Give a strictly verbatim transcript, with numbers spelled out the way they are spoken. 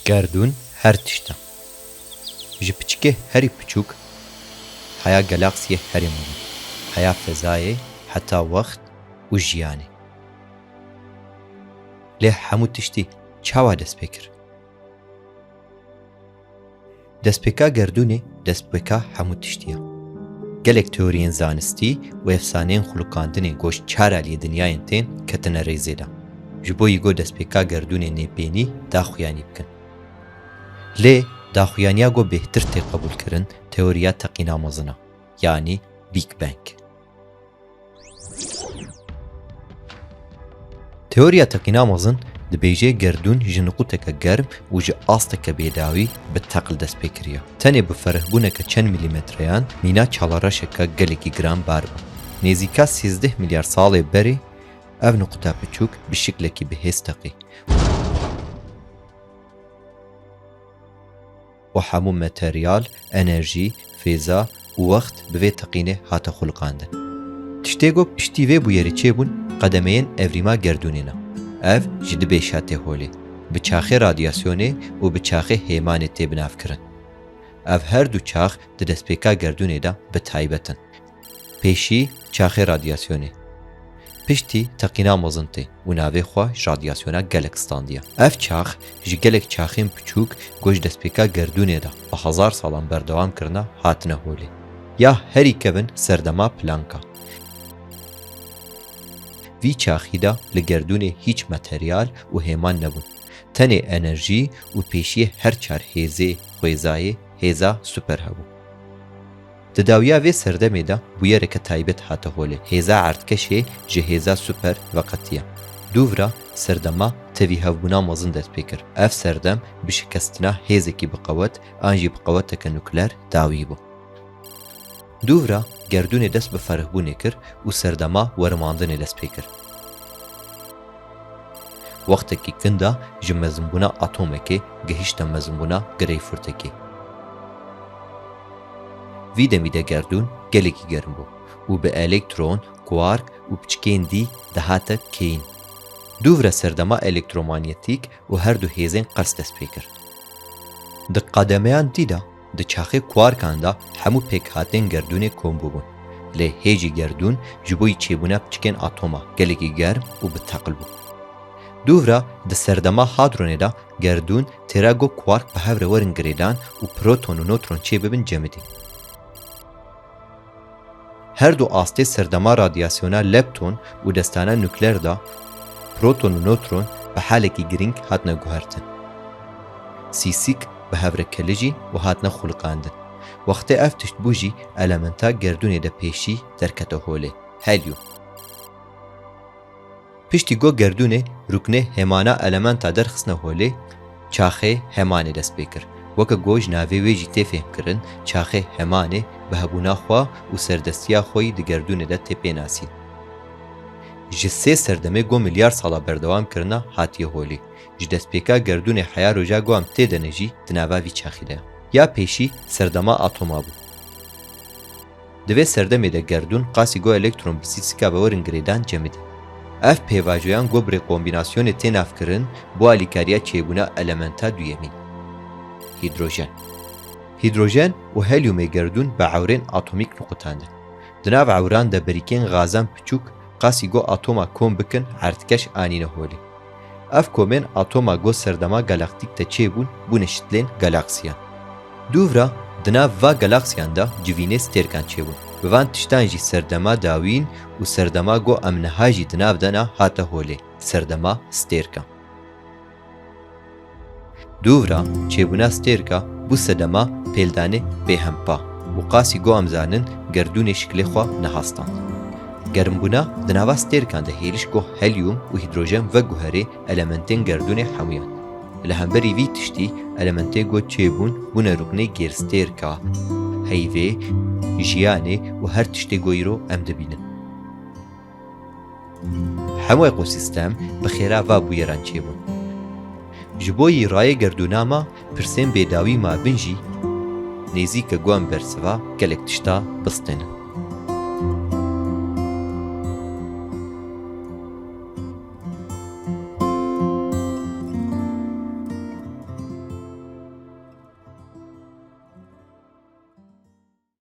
Gerdûn her tişt e. Ji piçikê herî piçûk, heya galaksiyê herî mezin, heya fezayê, heta wext û jiyanê. Lê hemû tiştî çawa dest pê kir? Destpêka gerdûnê destpêka hemû tiştî ye. Gelek teoriyên zanistî û efsaneyên xulukandinê go ji çar aliyê dinyayên tên ketine rêzê de. Ji bo yî go destpêka gerdûnê nêpênî daxuyanî bikin. Lê daxuyaniya go bêhtir tê qebûlkirin teoriya teqîna mezin e, yanî Big Bang. Teoriya teqîna mezin dibêje gerdûn ji niqûteke germ û ji asteke bêdawî bi teql dest pê kiriye. Tenê bi ferihbûneke çend mîlîmetreyan mîna çalereşeke gelekî giran bar bû. Nêzîka sêzdeh milyar salê berê ev niqûta piçûk bi şiklekî bihêz teqî. û hemû materyal, enerjî, fêza û wext bi vê teqînê hate xuliqandin. Tiştê ku piştî vê bûyerê çêbûn, qedemeyên evrîma gerdûnê ne. Ev ji du bêşa tê holê, bi çaxê radyasyonê û bi çaxê hêmanê tê binavkirin. Ev her du çax di destpêka gerdûnê de bi taybet in. Pêşî çaxê radyasyonê. Piştî teqîna mezin tê û navê xwe ji radyasyona gelek standiye. Ev çax ji gelek çaxên piçûk ku ji destpêka gerdûnê de bi hezar salan berdewam kirine hatine holê. Ya herî kevin serdema Planck'a. Vî çaxî de li gerdûnê hîç materyal û hêman nebûn. Tenê enerjî û pêşiyê her çar hêzê xwêzayê hêza super hebû. Di dawiya vê serdemê de bûyereke taybet hate holê. Hêza erdkeşê ji hêza super veqetiye. Dûvra serdema tevî hevbûna mezin dest pê kir. Ev serdem bi şikestina hêzekî bi qewet an jî bi qeweteke nukleer dawî bû. Dûvra gerdûnê dest bi ferihbûnê kir û serdema werimandinê dest pê kir. Wextekî kin de ji mezinbûna atomekê gihişte mezinbûna greyfurtekê. Vî demî de gerdûn gelekî germ bû û bi elektron, kuark û piçikên dî dihate keyîn. Dûvra serdema elektromanyetîk û her du hêzên qels dest pê kir. Di qedemeyan dî de, di çaxê kuarkan de hemû pêkhatên gerdûnê kom bûbûn. Lê hê jî gerdûn ji bo yî çêbûna piçikên atoma gelekî germ û bi teql bû. Dûvra di serdema hadronê de gerdûn têra go kuark bi hev re werin girêdan û proton û notron çêbibin cemidî. Her du astê serdema radyasyona lepton û destana nukleer de proton û notron bi halekî girîng hatine guhertin. Sîsîk bi hev re kilijîn û hatine xuliqandin. Wextê ev tişt bû jî elementa gerdûnê de pêşî derkete holê, helyum. Piştî go gerdûnê rûknê hêmana elementa derxistine holê, çaxê hemanê dest pê kir. Weke go ji navê wê jî tê fêhmkirin, çaxê hemanê bi hebûna xwe û serdestiya xwe yî di gerdûnê de tê pê nasîn. Ji sê serdemê go milyar sala berdewam kirina hatiye holê. Ji destpêka gerdûnê heya roja go em tê de ne jî di nava vî çaxî de ye. Ya pêşî serdema atoma bû. Di vê serdemê de gerdûn qasî go elektron bi sîsîka ve werin girêdan cemidî. Ev pêvajoyan go bi rêkombînasyonê tê navkirin, bo alîkariya çêbûna elementa duyemîn, hîdrojen. Hîdrojen û helyumê gerdûn bi ewrên atomîk niqutandin. Di nav ewran de berîkên gazan piçûk qasî go atoma kom bikin erdkeş anîne holê. Ev komên atoma go serdema galaktîk de çêbûn, bûne şitlên galaksiyan. Dûvra di nav va galaksiyan de civînê stêrkan çêbûn. Bi van tiştan jî serdema dawîn û serdema go em niha jî di nav de ne hate holê, serdema stêrkan. Dûvra çêbûna stêrka bû sedema pêldanê bêhempa û qasî go em zanin gerdûnê şiklê xwe neha stand. Germbûna di nava stêrkan de hêliş go helyum û hîdrojen veguherê elementên gerdûnê hemûyan. Li hemberî vî tiştî elementê go çêbûn bûne rûknê gêrstêrka, heyvê, jiyanê û her tiştê go îro em dibînin. Hemû ekosîstem bi xêra va bûyeran çêbûn. Ji bo yî rayê gerdûna me pirsên bêdawî mabin jî nêzîke go em bersiva gelek tişta bistênin.